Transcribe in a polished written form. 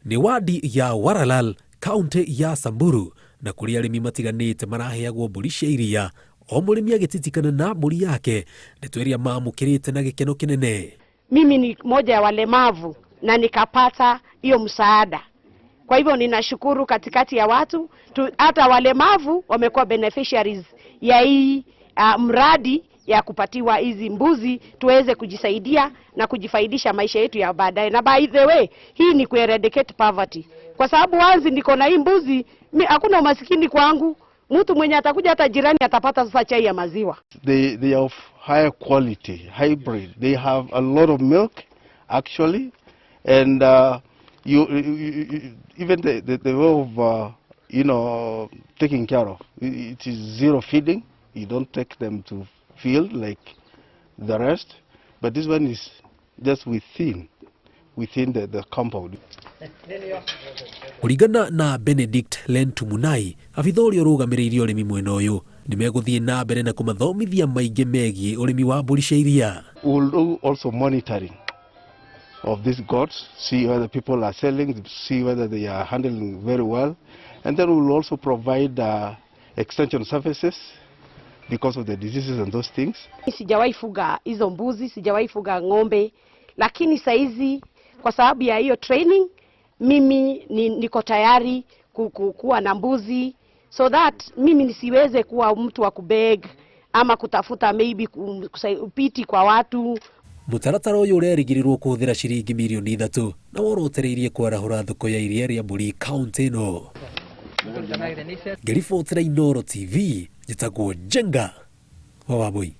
Nĩ wadi ya Waralal, Kauntĩ ya Samburu, na kũrĩa arĩmi matiganĩte maraheagwo mbũri cia iria, o mũrĩmi agĩtitikana na mbũri yake, ndeto ĩrĩa maamũkĩrĩte na gĩkeno kĩnene. Mimi ni moja ya walemavu na nikapata hiyo msaada. Kwa hivyo ninashukuru katikati ya watu tu, hata walemavu wamekuwa beneficiaries ya hii mradi ya kupatiwa hizi mbuzi tuweze kujisaidia na kujifaidisha maisha yetu ya baadaye. Na by the way, hii ni ku-eradicate poverty, kwa sababu once niko na hii mbuzi mi, hakuna umasikini kwangu. Mtu mwenye atakuja hata jirani atapata sasa chai ya maziwa. They are of higher quality, hybrid. They have a lot of milk, actually, and you even the way of taking care of it is zero feeding. You don't take them to field like the rest, but this one is just within the compound. Kũringana na Benedict Lentumunai, abitha ũrĩa ũrũgamĩrĩire ũrĩmi mwena ũyũ, nĩ megũthiĩ na mbere na kũmathomithia maingĩ megiĩ ũrĩmi wa mbũri cia iria. We will do also monitoring of these goats, see whether people are selling, see whether they are handling very well. And then we will also provide extension services because of the diseases and those things. Sijawahi fuga hizo mbuzi, sijawahi fuga ng'ombe, lakini saizi kwa sababu ya hiyo training mimi niko tayari kuwa na mbuzi so that mimi nisiweze kuwa mtu wa kubeg ama kutafuta maybe pity kwa watu. Mũtaratara ũyũ ũrerĩgĩrĩrwo kũhũthĩra ciringi mirioni 3 na worotereirie kwarahũra thoko ya iria rĩa mbũri kaũntĩ ĩno. Ngĩribotera Inooro TV, njĩtagwo Njenga wa Wambui.